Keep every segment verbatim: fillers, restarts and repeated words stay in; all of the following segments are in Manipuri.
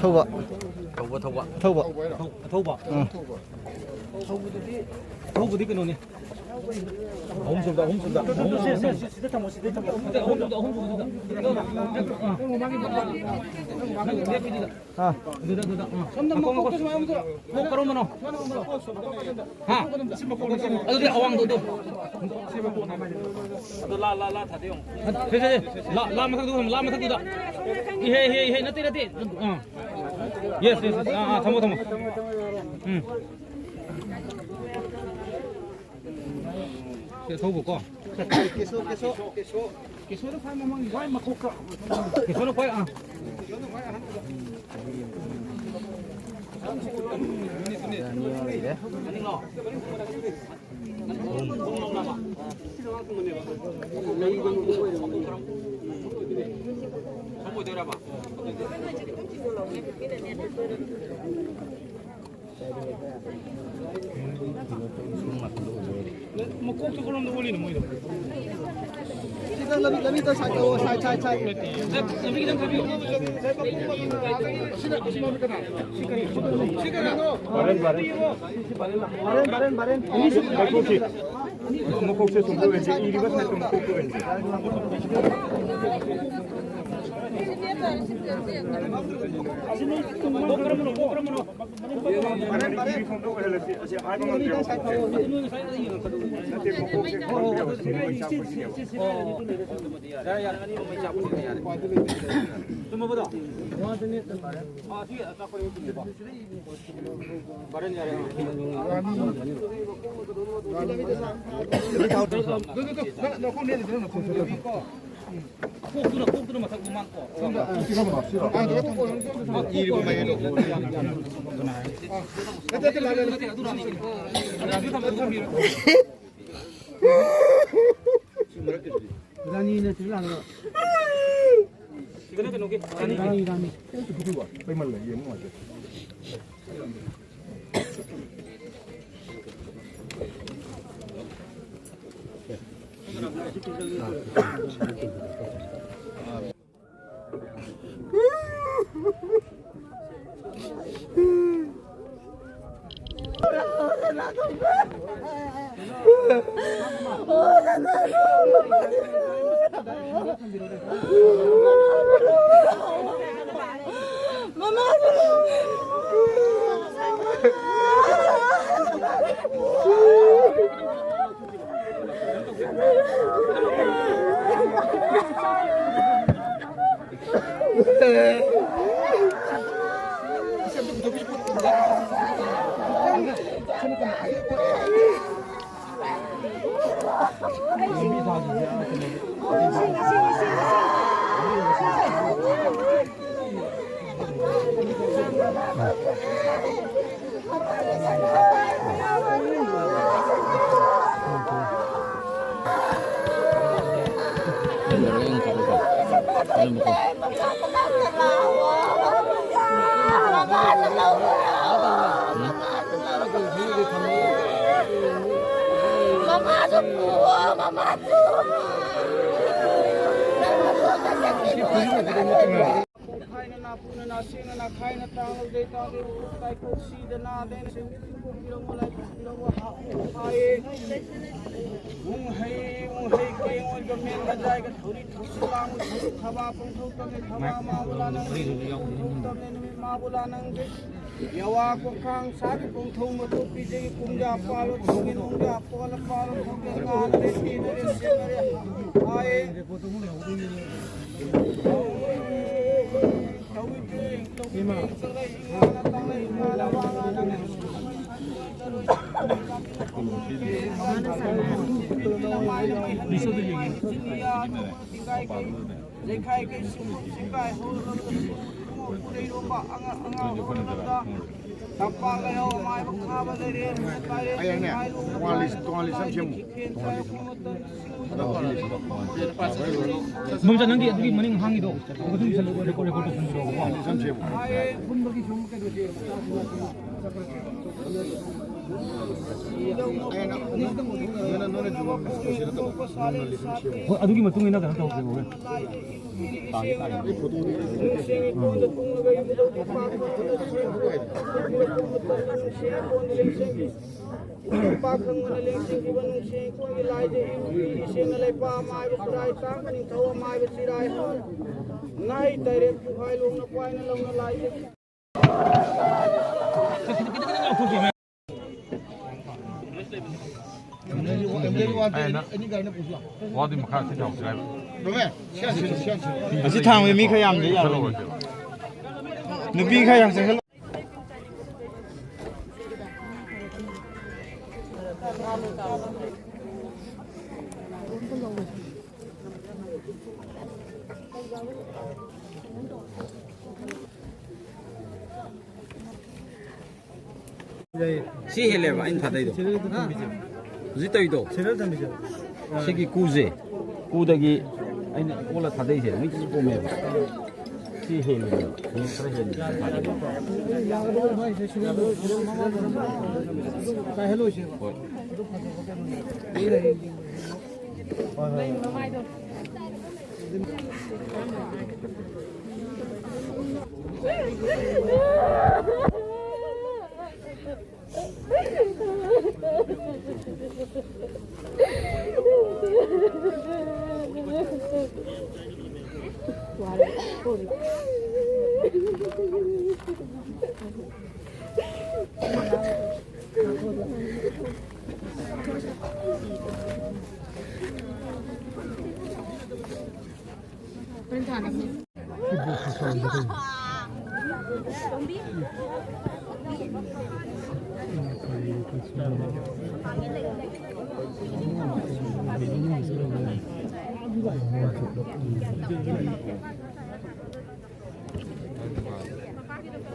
ꯊꯧꯕ꯫ ꯊꯧꯕ, ꯊꯧꯕ꯫ ꯊꯧꯕ꯫ ꯊꯧ-, ꯊꯧꯕ꯫ ꯎꯝ꯫ ꯊꯧꯕꯗꯨꯗꯤ, ꯊꯧꯕꯗꯤ ꯀꯩꯅꯣꯅꯤ꯫ ꯑꯍꯨꯝ ꯁꯨꯕꯗ, ꯑꯍꯨꯝ ꯁꯨꯕꯗ꯫ ꯑꯍꯨꯝ ꯁꯨꯕꯗ꯫ ꯁꯤ, ꯁꯤ, ꯁꯤꯗ ꯊꯝꯃꯣ, ꯁꯤꯗ ꯊꯝꯃꯣ꯫ ꯑꯍꯨꯝ ꯁꯨꯕꯗ, ꯑꯍꯨꯝ ꯁꯨꯕꯗ꯫ ꯑꯥ꯫ ꯑꯗꯨꯗ, ꯑꯗꯨꯗ, ꯑꯥ꯫ ꯁꯣꯝꯗ ꯃꯀꯣꯛ, ꯃꯀꯣꯛ ꯁꯨꯃꯥꯏꯅ ꯑꯃꯨꯛ ꯇꯧꯔꯣ꯫ ꯀꯔꯝꯕꯅꯣ? ꯍꯥ? ꯑꯗꯨꯗꯤ ꯑꯋꯥꯡꯗꯣ ꯑꯗꯨ꯫ ꯑꯗꯨ ꯂꯥ, ꯂꯥ, ꯂꯥ ꯊꯥꯗ ꯌꯦꯡꯉꯣ꯫ ꯁꯦ, ꯁꯦ, ꯁꯦ꯫ ꯂꯥ, ꯂꯥ ꯃꯊꯛꯇꯨꯗ ꯊꯝꯃꯣ, ꯂꯥ ꯃꯊꯛꯇꯨꯗ꯫ ꯏꯍꯦ, ꯏꯍꯦ, ꯏꯍꯦ, ꯅꯠꯇꯦ, ꯅꯠꯇꯦ꯫ ꯑꯥ꯫ Yes, yes, yes. ꯑꯥ, ꯑꯥ, ꯊꯝꯃꯣ, ꯊꯝꯃꯣ꯫ ꯎꯝ꯫ ꯁꯤ ꯊꯧꯕꯀꯣ꯫ ꯀꯦꯁꯣ, ꯀꯦꯁꯣ, ꯀꯦꯁꯣ꯫ ꯀꯦꯁꯣꯅ ꯈ꯭ꯋꯥꯏ ꯃꯃꯥꯡꯒꯤ ꯈ꯭ꯋꯥꯏ ꯃꯀꯣꯛꯇ꯫ ꯀꯦꯁꯣꯅ ꯈ꯭ꯋꯥꯏ, ꯑꯥ꯫ ꯃꯀꯣꯛꯇ ꯀꯔꯣꯝꯗ ꯑꯣꯜꯂꯤꯅꯣ ꯃꯣꯏꯗꯣ? ꯁꯤꯗ ꯂꯝꯕꯤ, ꯂꯝꯕꯤꯗ ꯁꯥꯏꯠ ꯇꯧꯑꯣ, ꯁꯥꯏꯠ, ꯁꯥꯏꯠ, ꯁꯥꯏꯠ꯫ ꯂꯝꯕꯤ ꯈꯤꯇꯪ ꯊꯥꯕꯤꯌꯨ꯫ ꯁꯤꯅ, ꯁꯤ ꯀꯅꯥ? ꯁꯤ ꯀꯔꯤ? ꯁꯤ ꯀꯅꯥꯅꯣ? ꯕꯥꯔꯦꯟ, ꯕꯥꯔꯦꯟ꯫ ꯕꯥꯔꯦꯟ, ꯕꯥꯔꯦꯟ, ꯕꯥꯔꯦꯟ꯫ ꯂꯧꯊꯣꯛꯁꯤ꯫ ꯃꯀꯣꯛꯁꯦ ꯁꯨꯝ ꯇꯧꯔꯁꯤ, ꯏꯔꯤꯕ ꯁꯥꯏꯠꯇꯣ ꯃꯀꯣꯛ ꯇꯧꯔꯁꯤ꯫ ꯃꯀꯣꯛ ꯀꯔꯝꯕꯅꯣ? ꯃꯀꯣꯛ ꯀꯔꯝꯕꯅꯣ? ꯃꯥꯅꯦ, ꯃꯥꯅꯦ꯫ ꯅꯠꯇꯦ, ꯃꯀꯣꯛꯁꯦ ꯈꯪꯗꯦꯕ꯫ ꯁꯤꯒꯤ ꯃꯩꯁꯥ ꯄꯨꯟꯁꯤꯅꯦꯕ꯫ ꯌꯥꯔꯦ, ꯌꯥꯔꯦ, ꯑꯅꯤꯃꯛ ꯃꯩ ꯆꯥꯛꯄꯅꯤꯅ ꯌꯥꯔꯦ꯫ ꯆꯨꯝꯃꯕꯗꯣ? ꯑꯥ, ꯁꯤ ꯑꯆꯥꯄꯣꯠ ꯆꯨꯝꯃꯦꯀꯣ? ꯕꯥꯔꯦꯟ ꯌꯥꯔꯦ꯫ ꯀꯣꯛꯇꯨꯅ, ꯀꯣꯛꯇꯨꯅ ꯃꯊꯛ ꯃꯃꯥꯡ ꯀꯣ꯫ ꯔꯥꯅꯤꯅ ꯁꯤꯗ ꯂꯥꯛꯑꯒ꯫ ꯁꯤꯗꯅ ꯀꯩꯅꯣꯒꯤ ꯔꯥꯅꯤ, ꯔꯥꯅꯤ꯫ ꯃꯃꯥ! ꯃꯃꯥꯁꯨ ꯄꯨꯑꯣ, ꯃꯃꯥꯁꯨ꯫ ꯈꯣꯡꯈꯥꯏꯅ ꯅꯥꯄꯨꯅ ꯅꯥꯁꯤꯡꯅ ꯅꯥꯈꯥꯏꯅ ꯇꯥꯡ ꯂꯧꯖꯩ ꯇꯥꯡ ꯂꯧ ꯂꯥꯏ ꯀꯣꯛꯁꯤꯗ ꯅꯥꯗꯦꯅ ꯁꯦꯝꯕꯤꯔꯝꯃꯣ ꯂꯥꯏ ꯀꯣꯛꯄꯤꯔꯝꯃꯣ ꯍꯥꯏꯌꯦ꯫ ꯎꯪꯍꯩ ꯎꯪꯍꯩ ꯀꯦꯡ ꯑꯣꯏꯕ ꯃꯦꯟ ꯃꯖꯥꯏꯒ ꯊꯧꯔꯤ ꯊꯧꯁꯤ ꯂꯥꯡ ꯊꯧꯔꯤ ꯊꯕꯥ ꯄꯣꯡꯊꯣꯛꯇꯕꯅꯤ ꯊꯕꯥ ꯃꯥꯕꯨ ꯂꯥꯅ ꯅꯨꯃꯤꯠ ꯄꯣꯡꯊꯣꯛꯇꯕꯅꯤ ꯅꯨꯃꯤꯠ ꯃꯥꯕꯨ ꯂꯥꯅ ꯌꯥꯋꯥ ꯀꯣꯡꯈꯥꯡ ꯁꯥꯒꯤ ꯀꯣꯡꯊꯧ ꯃꯇꯨ ꯄꯤꯖꯒꯤ ꯀꯨꯝꯖꯥ ꯄꯥꯜꯂꯣ ꯊꯧꯒꯤ ꯅꯨꯡꯖꯥ ꯄꯣꯜꯂ ꯄꯥꯜꯂꯣ ꯊꯧꯒꯤ ꯉꯥꯗꯔꯦ ꯄꯤꯅꯔꯦ ꯁꯦꯟꯅꯔꯦ ꯍꯥꯏꯌꯦ꯫ ꯂꯩꯈꯥꯏ ꯀꯩ ꯁꯤꯡꯒꯨꯝ ꯁꯤꯡꯒꯥꯏ ꯍꯧꯔꯒ ꯂꯩꯔꯣꯝꯕ ꯑꯉꯥꯡ ꯑꯉꯥꯡ ꯍꯧꯔꯒ ꯇꯝꯄꯥꯛ ꯂꯩꯍꯧ ꯃꯥꯏꯕ ꯈꯥꯕ ꯂꯩꯔꯦ ꯂꯩꯔꯦ ꯑꯩꯅꯦ ꯇꯣꯉꯥꯟ ꯂꯤꯁ ꯇꯣꯉꯥꯟ ꯂꯤꯁ ꯑꯃ ꯁꯦꯝꯃꯨ꯫ ꯇꯣꯉꯥꯟ ꯂꯤꯁ ꯑꯃ꯫ ꯃꯣꯏꯆꯥ, ꯅꯪꯒꯤ ꯑꯗꯨꯒꯤ ꯃꯅꯤꯡ ꯍꯥꯡꯉꯤꯗꯣ ꯑꯗꯨ ꯏꯁꯜꯂꯣ, ꯔꯦꯀꯣꯔꯗ, ꯔꯦꯀꯣꯔꯗ ꯇꯧꯁꯟꯕꯤꯔꯣ꯫ ꯇꯣꯉꯥꯟ ꯂꯤꯁ ꯑꯃ ꯁꯦꯝꯃꯨ꯫ ꯑꯩꯅ ꯅꯣꯏꯅ ꯅꯣꯏꯅ ꯖꯨꯒꯣꯠ ꯇꯧꯁꯤ ꯅꯠꯇꯕ ꯇꯣꯉꯥꯟ ꯂꯤꯁ ꯑꯃ ꯁꯦꯝꯃꯨ꯫ ꯍꯣꯏ, ꯑꯗꯨꯒꯤ ꯃꯇꯨꯡ ꯏꯟꯅ ꯀꯩꯅꯣ ꯇꯧꯁꯦ꯫ ꯄꯥꯈꯪꯕꯅ ꯂꯦꯡꯁꯤꯟꯈꯤꯕ ꯅꯨꯡꯁꯤ ꯑꯩꯈꯣꯏꯒꯤ ꯂꯥꯏꯗ ꯏꯔꯨ ꯂꯩꯄꯥꯛ ꯑꯃꯥꯏꯕ ꯈꯨꯔꯥꯏ ꯇꯥꯡꯕ ꯅꯤꯡꯊꯧ ꯑꯃꯥꯏꯕ ꯆꯤꯔꯥꯏ ꯍꯣꯏ꯫ ꯅꯥꯏ ꯇꯩꯔꯦꯠ ꯄꯨꯈꯥꯏ ꯂꯣꯡꯅ ꯄꯥꯏꯅ ꯂꯧꯅ ꯂꯥꯏꯁꯦ꯫ ꯋꯥꯗꯤ ꯃꯈꯥ ꯊꯤꯟ ꯌꯥꯎꯁꯤ ꯍꯥꯏꯕ꯫ ꯑꯁꯤ ꯊꯥꯡꯕ ꯃꯤ ꯈꯔ ꯌꯥꯝꯗꯤ ꯌꯥꯝꯕꯅꯤ꯫ ꯅꯨꯄꯤ ꯈꯔ ꯌꯥꯝ ꯆꯪꯁꯜꯂꯣ꯫ ꯁꯤ ꯍꯦꯜꯂꯦꯕ ꯑꯩꯅ ꯊꯥꯗꯩꯗꯣ꯫ ꯍꯧꯖꯤꯛ ꯇꯧꯔꯤꯗꯣ꯫ ꯁꯤꯒꯤ ꯀꯨꯁꯦ, ꯀꯨꯗꯒꯤ ꯑꯩꯅ ꯑꯣꯜꯂ ꯊꯥꯗꯩꯁꯦ ꯃꯩ ꯀꯣꯝꯃꯦꯕ꯫ ꯁꯤ ꯍꯦꯜꯂꯦꯕ꯫ ꯍꯦꯟ ꯈꯔ ꯍꯦꯟꯕ ꯊꯥꯗꯩꯕ꯫ ꯍꯣꯏ꯫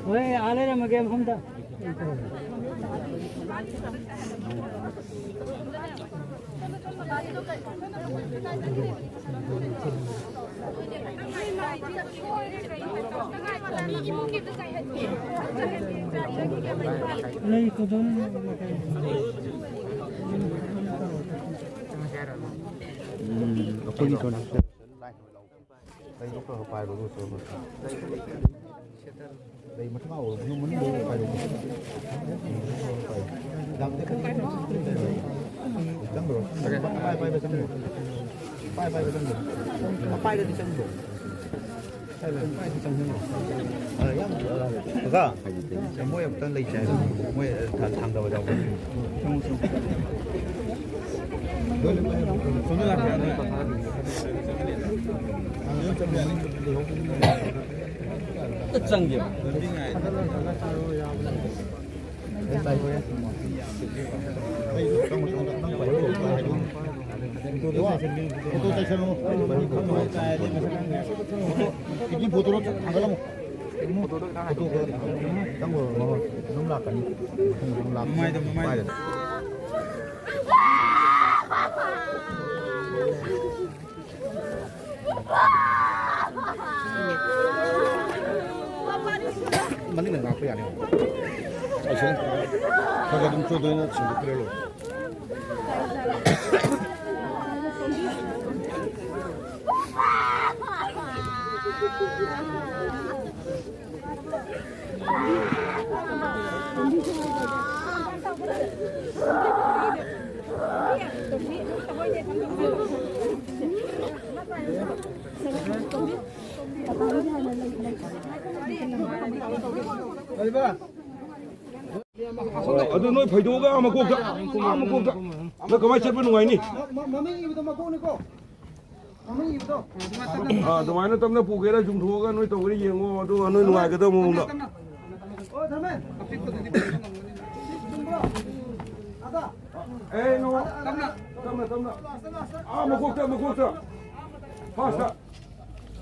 ꯍꯣꯏ, ꯑꯥ ꯂꯩꯔꯝꯃꯒꯦ ꯃꯐꯝꯗ꯫ ꯂꯩ ꯀꯣꯗꯣꯟ꯫ ꯎꯝ, ꯑꯩꯈꯣꯏꯒꯤ ꯀꯩꯅꯣ꯫ ꯂꯩ ꯃꯊꯛ ꯃꯅꯨꯡ ꯃꯅꯨꯡꯗ ꯎꯄꯥꯏ ꯂꯩꯇꯦ꯫ ꯌꯥꯝ ꯇꯦꯛꯈꯠꯂꯦ꯫ ꯆꯪꯈ꯭ꯔꯣ꯫ ꯄꯥꯏ ꯄꯥꯏꯕ ꯆꯪꯈ꯭ꯔꯣ꯫ ꯄꯥꯏ ꯄꯥꯏꯕ ꯆꯪꯈ꯭ꯔꯣ꯫ ꯄꯥꯏꯔꯗꯤ ꯆꯪꯈ꯭ꯔꯣ꯫ ꯄꯥꯏꯗꯤ ꯆꯪꯈ꯭ꯔꯣ꯫ ꯑ, ꯌꯥꯝ, ꯑ, ꯀꯀꯥ, ꯃꯣꯏ ꯑꯝꯇꯪ ꯂꯩꯁꯦ ꯍꯥꯏꯕ꯫ ꯃꯣꯏ, ꯑ, ꯊꯥꯡꯗꯕ ꯌꯥꯎꯕ꯫ ꯆꯪꯉꯣ, ꯆꯪꯉꯣ꯫ ꯆꯪꯒꯦ꯫ ꯑꯗꯨꯝ ꯂꯥꯛꯀꯅꯤ꯫ ꯑꯗꯨꯝ ꯂꯥꯛꯀꯅꯤ꯫ ꯃꯅꯤꯡꯗ ꯉꯥꯛꯄ ꯌꯥꯅꯤ꯫ ꯑꯁꯤꯅ ꯈꯔ ꯈꯔ ꯑꯗꯨꯝ ꯆꯨꯗꯣꯏꯅ ꯁꯤꯡꯗꯣꯛꯄꯤꯔ ꯂꯣꯏꯔꯦ꯫ ꯑꯗꯨ ꯅꯣꯏ ꯐꯩꯗꯣꯛꯑꯒ ꯑꯥ ꯃꯀꯣꯛꯇ, ꯑꯥ ꯃꯀꯣꯛꯇ꯫ ꯅꯪ ꯀꯃꯥꯏꯅ ꯆꯠꯄ ꯅꯨꯡꯉꯥꯏꯅꯤ? ꯃ-, ꯃ-, ꯃꯃꯤꯡ ꯏꯕꯗꯣ ꯃꯀꯣꯛꯅꯤꯀꯣ꯫ ꯃꯃꯤꯡ ꯏꯕꯗꯣ꯫ ꯑꯥ, ꯑꯗꯨꯃꯥꯏꯅ ꯇꯞꯅ ꯄꯨꯒꯦꯔꯥ, ꯆꯨꯝꯊꯣꯛꯑꯒ ꯅꯣꯏ ꯇꯧꯒꯦꯔꯥ ꯌꯦꯡꯉꯣ, ꯑꯗꯨꯒ ꯅꯣꯏ ꯅꯨꯡꯉꯥꯏꯒꯗꯕ ꯃꯑꯣꯡꯗ꯫ ꯑꯣ, ꯊꯝꯃꯦ꯫ ꯆꯨꯝꯕ꯭ꯔꯣ? ꯑꯗ꯫ ꯑꯦ, ꯅꯣ꯫ ꯇꯞꯅ, ꯇꯞꯅ, ꯇꯞꯅ꯫ ꯑꯥ, ꯃꯀꯣꯛꯇ, ꯃꯀꯣꯛꯇ꯫ ꯐꯥꯁꯇ꯫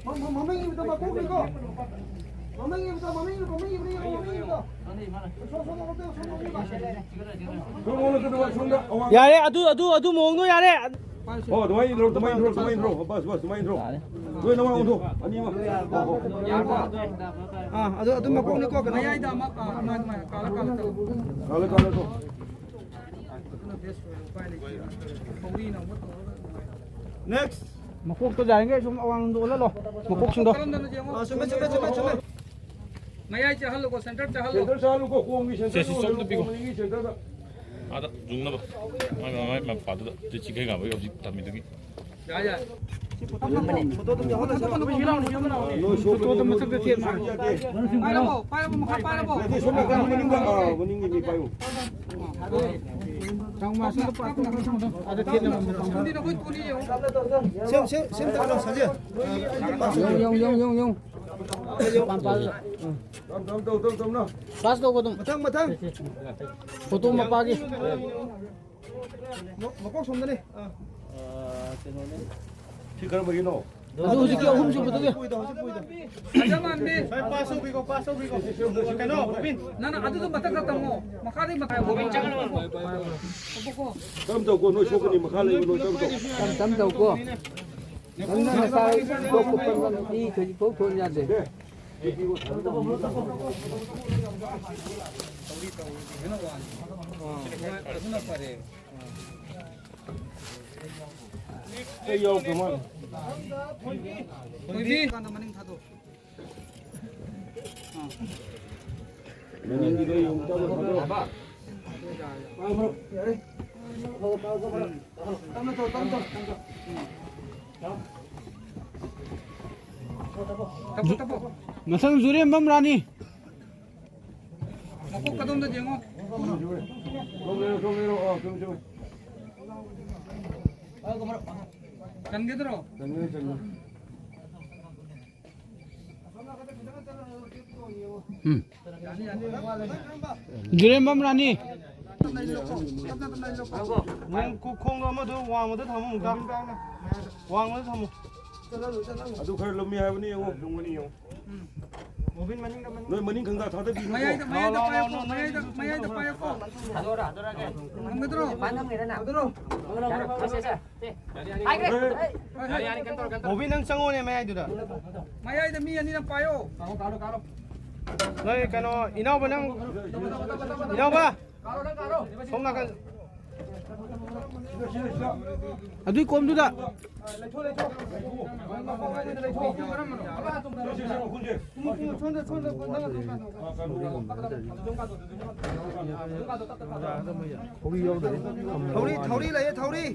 ꯃ-, ꯃ-, ꯃꯃꯤꯡ ꯏꯕꯗꯣ ꯃꯀꯣꯛꯅꯤꯀꯣ꯫ ꯃꯃꯤꯡ ꯏꯕꯗꯣ, ꯃꯃꯤꯡ ꯏꯕꯗꯣ, ꯃꯃꯤꯡ ꯏꯕꯗꯣ, ꯃꯃꯤꯡ ꯏꯕꯗꯣ꯫ ꯁꯣꯝ, ꯁꯣꯝ, ꯁꯣꯝ, ꯁꯣꯝ, ꯁꯣꯝ, ꯁꯣꯝ꯫ ꯁꯣꯝ, ꯁꯣꯝ, ꯁꯣꯝ, ꯁꯣꯝꯗ꯫ ꯌꯥꯔꯦ, ꯑꯗꯨ, ꯑꯗꯨ, ꯑꯗꯨ ꯃꯑꯣꯡꯗꯣ ꯌꯥꯔꯦ꯫ ꯑꯣ, ꯑꯗꯨꯃꯥꯏꯅ ꯏꯟꯊ꯭ꯔꯣ, ꯑꯗꯨꯃꯥꯏꯅ ꯏꯟꯊ꯭ꯔꯣ, ꯑꯗꯨꯃꯥꯏꯅ ꯏꯟꯊ꯭ꯔꯣ꯫ ꯕꯁ, ꯕꯁ, ꯑꯗꯨꯃꯥꯏꯅ ꯏꯟꯊ꯭ꯔꯣ꯫ ꯂꯣꯏ ꯅꯃꯥꯡ ꯑꯣꯟꯊꯣꯛ, ꯑꯅꯤꯃꯛ꯫ ꯑꯣ, ꯑꯣ꯫ ꯑꯥ, ꯑꯗꯨ, ꯑꯗꯨ ꯃꯀꯣꯛꯅꯤꯀꯣ, ꯀꯩꯅꯣ꯫ ꯃꯌꯥꯏꯗ ꯑꯃ, ꯑꯥ, ꯑꯗꯨꯃꯥꯏꯅ, ꯑꯗꯨꯃꯥꯏꯅ, ꯀꯥꯜꯂ, ꯀꯥꯜꯂ ꯇꯧ꯫ ꯀꯥꯜꯂꯣ, ꯀꯥꯜꯂꯣ, ꯇꯧ꯫ ꯑꯗꯨꯅ best ꯑꯣꯏꯔꯦ, ꯎꯄꯥꯏ ꯂꯩꯇꯦ꯫ ꯊꯧꯔꯤꯅ ꯑꯃꯨꯛ ꯇꯧꯔꯒ ꯅꯨꯡꯉꯥꯏ꯫ Next꯫ ꯃꯀꯣꯛꯇꯣ ꯌꯥꯔꯤꯉꯩ ꯁꯨꯝ ꯑꯋꯥꯡꯗ ꯑꯣꯜꯍꯜꯂꯣ꯫ ꯃꯀꯣꯛꯁꯤꯡꯗꯣ꯫ ꯀꯔꯝꯗꯅꯣ ꯌꯦꯡꯉꯣ꯫ ꯑꯥ, ꯆꯨꯝꯃꯦ, ꯆꯨꯝꯃꯦ, ꯆꯨꯝꯃꯦ, ꯆꯨꯝꯃꯦ꯫ ꯃꯌꯥꯏ ꯆꯦꯜꯍꯜꯂꯨꯀꯣ, ꯁꯦꯟꯇꯔ ꯆꯦꯜꯍꯜꯂꯨ꯫ ꯁꯦꯟꯇꯔ ꯆꯦꯜꯍꯜꯂꯨꯀꯣ, ꯀꯣꯝꯒꯤ ꯁꯦꯟꯇꯔ ꯁꯦ, ꯁꯤ ꯆꯣꯝꯗ ꯄꯤꯈꯣ꯫ ꯀꯣꯝꯒꯤ ꯁꯦꯟꯇꯔꯗ꯫ ꯑꯥꯗ ꯌꯨꯡꯅꯕ꯫ ꯃꯥꯏ, ꯃꯥꯏ, ꯃꯥꯏ ꯃꯄꯥꯗꯨꯗ ꯇꯨ ꯆꯤꯈꯩ ꯉꯥꯕꯒꯤ ꯍꯧꯖꯤꯛ ꯊꯝꯃꯤꯗꯨꯒꯤ꯫ ꯌꯥꯏ, ꯌꯥꯏ꯫ ꯐꯣꯇꯣ ꯑꯗꯨꯝ ꯌꯥꯎꯍꯜꯂꯁꯤ꯫ ꯅꯣꯏ ꯁꯣꯝꯗ ꯐꯣꯇꯣꯗꯣ ꯃꯊꯛꯇ ꯊꯦꯠ ꯃꯥꯜꯂꯦ꯫ ꯄꯥꯏꯔꯕꯣ? ꯄꯥꯏꯔꯕꯣ? ꯃꯈꯥ ꯄꯥꯏꯔꯕꯣ? ꯅꯠꯇꯦ, ꯁꯣꯝ ꯅꯥꯀꯟ ꯃꯅꯤꯡꯗ, ꯑꯥ, ꯃꯅꯤꯡꯒꯤ ꯃꯤ ꯄꯥꯏꯌꯨ꯫ ꯆꯥꯎꯃꯥꯁꯤꯗ ꯄꯥꯁ ꯇꯧꯕ ꯑꯗ ꯊꯦꯠꯅꯕ꯫ ꯁꯦꯝ, ꯁꯦꯝ, ꯁꯦꯝ ꯇꯧꯔꯣ, ꯁꯥꯖꯦꯜ꯫ ꯌꯦꯡ, ꯌꯦꯡ, ꯌꯦꯡ, ꯌꯦꯡ, ꯌꯦꯡ꯫ ꯄꯥꯝ ꯄꯥꯜꯂ꯫ ꯇꯝ, ꯇꯝ, ꯇꯧ, ꯇꯝ, ꯇꯝꯅ꯫ ꯄꯥꯁ ꯇꯧꯕ ꯑꯗꯨꯝ꯫ ꯃꯊꯪ, ꯃꯊꯪ꯫ ꯐꯣꯇꯣ ꯃꯄꯥꯒꯤ꯫ ꯃ-, ꯃꯀꯣꯛ ꯁꯣꯝꯗꯅꯤ꯫ ꯑꯥ꯫ ꯁꯤ ꯀꯔꯝꯕꯒꯤꯅꯣ? ꯑꯗꯨ ꯍꯧꯖꯤꯛꯀꯤ ꯑꯍꯨꯝ ꯁꯨꯕꯗꯨꯒꯤ꯫ ꯍꯧꯖꯤꯛ ꯄꯨꯏꯗꯣ, ꯍꯧꯖꯤꯛ ꯄꯨꯏꯗꯣ꯫ ꯁꯥꯏ, ꯄꯥꯁ ꯇꯧꯕꯤꯀꯣ, ꯄꯥꯁ ꯇꯧꯕꯤꯀꯣ꯫ ꯀꯩꯅꯣ, ꯕꯣꯕꯤꯟ꯫ ꯅꯪꯅ ꯑꯗꯨꯗꯣ ꯃꯊꯛꯇ ꯇꯝꯃꯣ꯫ ꯃꯈꯥꯗꯩ ꯃꯊꯛ꯫ ꯕꯣꯕꯤꯟ ꯆꯪꯉꯛꯑꯣ꯫ ꯀꯔꯝ ꯇꯧꯀꯣ? ꯅꯣꯏ ꯁꯣꯛꯀꯅꯤ, ꯃꯈꯥ ꯂꯩꯕ ꯅꯣꯏ ꯀꯔꯝ ꯇꯧ? ꯇꯝ ꯇꯝ ꯇꯧꯀꯣ꯫ ꯅꯪꯅ ꯅꯁꯥ ꯊꯣꯛꯄ ꯄꯟꯕ ꯃꯤ ꯍꯧꯖꯤꯛ ꯐꯥꯎ ꯊꯣꯛ ꯌꯥꯗꯦ꯫ ꯑꯗꯨꯅ ꯐꯔꯦ꯫ ꯑꯩ ꯌꯥꯎꯗ꯭ꯔ ꯃꯥꯜꯂꯦ꯫ ꯊꯣꯏꯕꯤ꯫ ꯃꯅꯤꯡ ꯊꯥꯗꯣꯛ꯫ ꯃꯅꯤꯡꯒꯤꯗꯣ ꯌꯦꯡꯉꯨ, ꯇꯞꯅ ꯊꯥꯗꯣꯛꯑꯣ꯫ ꯄꯥꯏꯌꯨ, ꯃꯔꯨꯞ꯫ ꯇꯞꯅ ꯇꯧ, ꯇꯞꯅ ꯇꯧ, ꯇꯞꯅ ꯇꯧ꯫ ꯇꯞꯄꯣ, ꯇꯞꯄꯣ꯫ ꯃꯊꯪ ꯖꯨꯔꯦꯝꯕꯝ ꯔꯥꯅꯤ꯫ ꯃꯀꯣꯛ ꯀꯗꯣꯝꯗ ꯌꯦꯡꯉꯣ꯫ ꯁꯣꯝ ꯂꯩꯔꯣ, ꯁꯣꯝ ꯂꯩꯔꯣ꯫ ꯑꯣ, ꯆꯨꯝꯃꯤ, ꯆꯨꯝꯃꯤ꯫ ꯆꯟꯒꯗ꯭ꯔꯣ? ꯆꯟꯒꯅꯤ, ꯆꯟꯒꯅꯤ꯫ ꯎꯝ꯫ ꯖꯨꯔꯦꯝꯕꯝ ꯔꯥꯅꯤ꯫ ꯅꯪ ꯈꯣꯡꯗꯣ ꯑꯃꯗꯣ ꯋꯥꯡꯃꯗ ꯊꯝꯃꯨ ꯑꯃꯨꯛꯇ꯫ ꯋꯥꯡꯃꯗ ꯊꯝꯃꯨ꯫ ꯑꯗꯨ ꯈꯔ ꯂꯨꯝꯃꯤ ꯍꯥꯏꯕꯅꯤ, ꯌꯦꯡꯉꯣ꯫ ꯂꯨꯝꯒꯅꯤ, ꯌꯦꯡꯉꯣ꯫ ꯃꯣꯕꯤꯟ ꯃꯅꯤꯡꯗ, ꯃꯅꯤꯡꯗ꯫ ꯅꯣꯏ ꯃꯅꯤꯡ ꯈꯪꯒ ꯊꯥꯗꯕꯤꯒꯅꯨ꯫ ꯃꯌꯥꯏꯗ, ꯃꯌꯥꯏꯗ ꯂꯥꯎ, ꯂꯥꯎ, ꯄꯥꯏꯌꯨꯀꯣ, ꯂꯥꯎ, ꯅꯣꯏ ꯃꯌꯥꯏꯗ, ꯃꯅꯤꯡ ꯃꯌꯥꯏꯗ ꯊꯥꯗꯣꯔꯛꯑꯣ꯫ ꯄꯥꯏꯌꯨꯀꯣ꯫ ꯊꯥꯗꯣꯔꯛꯑꯣ꯫ ꯉꯝꯒꯗ꯭ꯔꯣ? ꯄꯥꯏ ꯉꯝꯒꯦꯔ ꯅꯪ? ꯊꯥꯗꯣꯔꯛꯑꯣ꯫ ꯍꯥꯏꯈ꯭ꯔꯦ꯫ ꯍꯣꯏ, ꯍꯣꯏ, ꯍꯣꯏ꯫ ꯌꯥꯔꯦ, ꯌꯥꯔꯦ, ꯀꯩꯅꯣ ꯇꯧꯔꯣ, ꯀꯩꯅꯣ ꯇꯧꯔꯣ꯫ ꯕꯣꯕꯤ, ꯅꯪ ꯆꯪꯉꯣꯅꯦ ꯃꯌꯥꯏꯗꯨꯗ꯫ ꯃꯌꯥꯏꯗ ꯃꯤ ꯑꯅꯤꯅ ꯄꯥꯏꯌꯣ꯫ ꯅꯣꯏ ꯀꯩꯅꯣ, ꯏꯅꯥꯎꯕ ꯅꯪ, ꯏꯅꯥꯎꯕ, ꯁꯣꯝ ꯅꯥꯀꯟ꯫ ꯑꯗꯨꯏ ꯀꯣꯝꯗꯨꯗ꯫ ꯊꯧꯔꯤ ꯌꯥꯎꯗ꯭ꯔꯗꯤ ꯊꯝꯃꯣ꯫ ꯊꯧꯔꯤ, ꯊꯧꯔꯤ ꯂꯩꯌꯦ, ꯊꯧꯔꯤ꯫